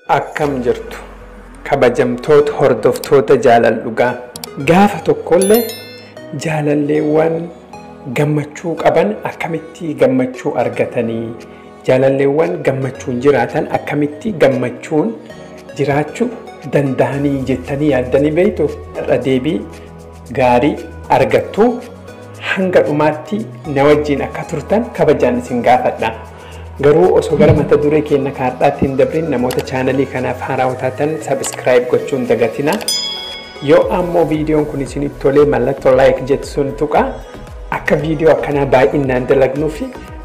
Akkam jirtu kabajamtoota hordoftoota jaalala dhugaa gaafa tokkollee jaalalleewwan gammachuu qaban akkamitti gammachuu argatanii jaalalleewwan gammachuun jiraatan akkamitti gammachuun jiraachuu danda'anii jettanii yaaddanii beektu irra deebii gaarii argattu hanga dhumaatti na wajjin akka turtan kabajaan isin gaafadha. Garuu osoo gara mata duree keenya kaardhaatti hin dabrin namoota chaanalii kanaaf haaraa taatan subscribe gochuun dagatina. Yoo ammoo viidiyoon kun isinitti tolee mallattoo like jettu sun tuqa akka viidiyoo akkanaa baay'inaan dalagnuuf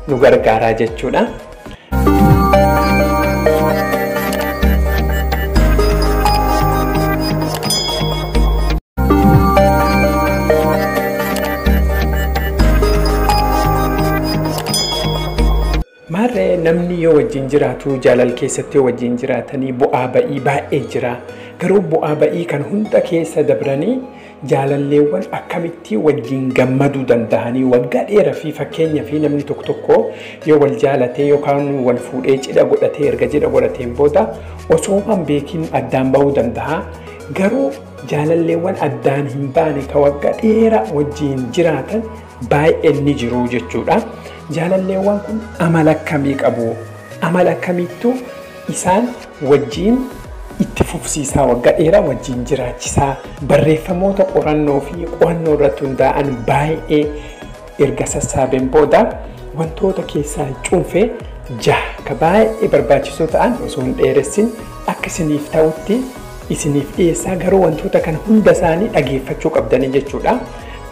nu gargaaraa jechuudha. Maarree namni yoo wajjin jiraatu jaalala keessatti yoo wajjin jiraatanii bu'aa ba'ii baay'ee jira. Garuu bu'aa ba'ii kan hunda keessa dabranii jaalalleewwan akkamitti wajjin gammaduu danda'anii waggaa dheeraa fi fakkeenya fi namni tokko tokko yoo wal jaalatee yookaan wal fuudhee cidha godhatee erga cidha godhateen booda osoo hin beekin addaan ba'uu danda'a. Garuu jaalalleewwan addaan hin baane ka waggaa dheeraa wajjin jiraatan baay'een ni jiru jechuudha. Jaalalleewwan kun amala akkamii qabu? Amala akkamiittu isaan wajjin itti fufsiisaa waggaa dheeraa wajjin jiraachisaa barreeffamoota qorannoo fi qo'annoo irratti hundaa'an baay'ee erga sassaabeen booda wantoota keessaa cuunfee jaha ka baay'ee barbaachisoo ta'an osoo hin dheeressin akka isiniif ta'utti isiniif dhiyeessaa garuu wantoota kana hunda isaanii dhageeffachuu qabdanii jechuudha.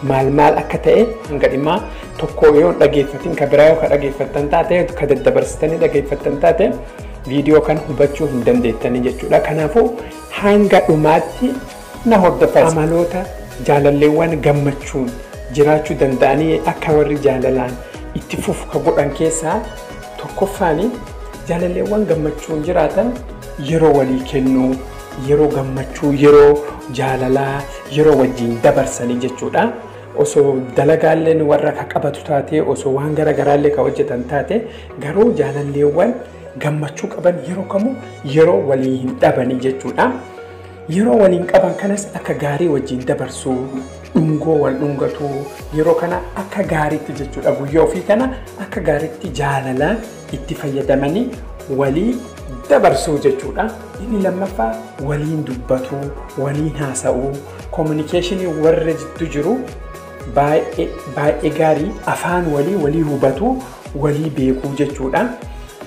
Maal maal akka ta'e hanga dhimmaa tokko yoo hin dhageeffatin ka biraa yoo ka dhageeffattan taate ka daddabarsitanii dhageeffattan taate viidiyoo kan hubachuu hin dandeettanii jechuudha. Kanaafuu hanga dhumaatti na hordofaa. Amaloota jaalalleewwan gammachuun jiraachuu danda'anii akka warri jaalalaan itti fufu ka godhan keessaa tokkoffaani jaalalleewwan gammachuun jiraatan yeroo walii kennuu, yeroo gammachuu, yeroo jaalalaa, yeroo wajjin dabarsanii jechuudha. Osoo dalagaalleen warra ka qabatu taate, osoo waan gara garaallee ka hojjetan taate, garuu jaalalleewwan gammachuu qaban yeroo kamuu yeroo walii hin dhabanii jechuudha. Yeroo waliin qaban kanas akka gaarii wajjin dabarsuu, dhungoo wal dhungatu, yeroo kana akka gaariitti jechuudha. Guyyaa ofii kana akka gaariitti jaalalaan itti fayyadamanii walii dabarsuu jechuudha. Inni lammaffaa waliin dubbatu, waliin haasa'uu, kominikeeshinii warra jidduu jiru baay'ee baay'ee gaarii afaan walii walii hubatu, walii beekuu jechuudha.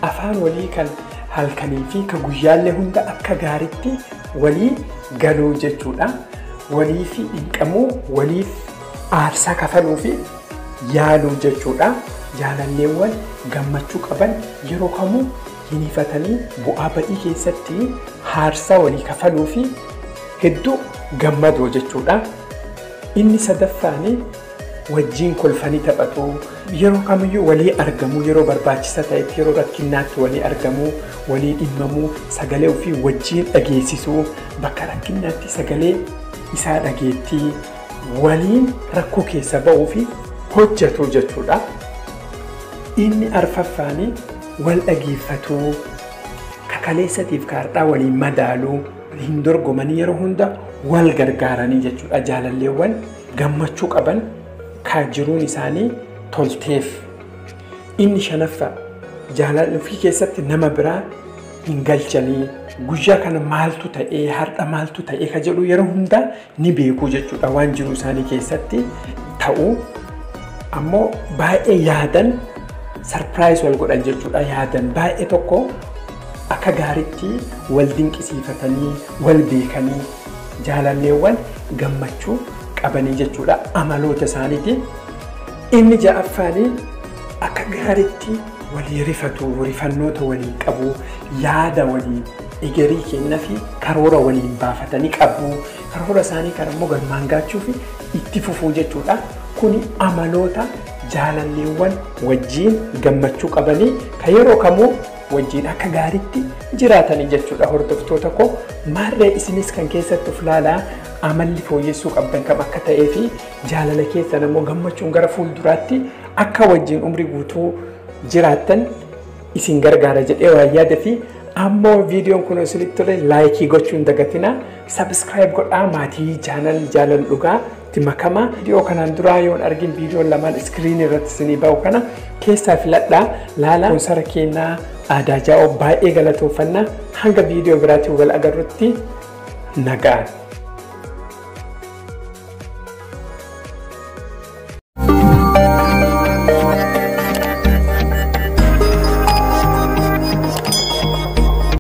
Afaan walii kan halkanii fi ka guyyaallee hunda akka gaariitti walii galuu jechuudha. Walii fi dhiqamuu, waliif aarsaa kafaluu fi yaaluu jechuudha. Jaalalleewwan gammachuu qaban yeroo kamuu hin ifatanii bu'aa ba'ii keessatti aarsaa walii kafaluu fi hedduu gammadoo jechuudha. Inni sadaffaani wajjin kolfanii taphatu, yeroo kamiyyuu walii argamuu, yeroo barbaachisa ta'etti, yeroo rakkinaatti walii argamuu, walii dhimmamuu, sagalee ofii wajjin dhageessisuu, bakka rakkinaatti sagalee isaa dhageettii waliin rakkoo keessa ba'uu fi hojjetu jechuudha. Inni arfaffaani wal dhageeffatuu, kakaleessatiif kaardhaa waliin madaaluu, hin dorgomanii yeroo hunda wal gargaaranii jechuudha. Jaalalleewwan gammachuu qaban ka jiruun isaanii tolteef. Inni shanaffaa jaalala ofii keessatti nama biraa hin galchanii guyyaa kana maaltu ta'ee har'a maaltu ta'ee ka jedhu yeroo hunda ni beeku jechuudha. Waan jiruu isaanii keessatti ta'uu ammoo baay'ee yaadan sarpiraayiz wal godhan jechuudha. Yaadan baay'ee tokko akka gaariitti wal dinqisiifatanii wal beekanii jaalalleewwan gammachuu qabanii jechuudha amaloota isaaniiti. Inni ja'affaanii akka gaariitti walii rifatu, rifannoota waliin qabu, yaada waliin egerii kennaa fi karoora waliin baafatanii qabu. Karoora isaanii kan immoo galmaan gaachuu fi itti fufuu jechuudha. Kuni amaloota jaalalleewwan wajjin gammachuu qabanii kan yeroo kamuu wajjin akka gaariitti jiraatanii jechuudha. Hordoftoota koo maarree isinis kan keessatti of ilaalaa amalli fooyyessuu qabdan kam akka ta'ee fi jaalala keessan ammoo gammachuun gara fuulduraatti akka wajjin umrii guutuu jiraattan isin gargaara jedhee waan yaada fi Ammoo viidiyoon kun isinitti tole like gochuu hin dagatinaa. Subscribe godhaa, maatii channel Jaalala Dhugaa itti makamaa. Viidiyoo kanaan duraa yoon argin, viidiyoon lamaan screen irratti isinii ba'u kana keessaa filadhaa laala. Sponsor keenyaa Aadaa Jaa'oo baay'ee galatoofannaa. Hanga viidiyoo biraatiin wal agarrutti nagaan.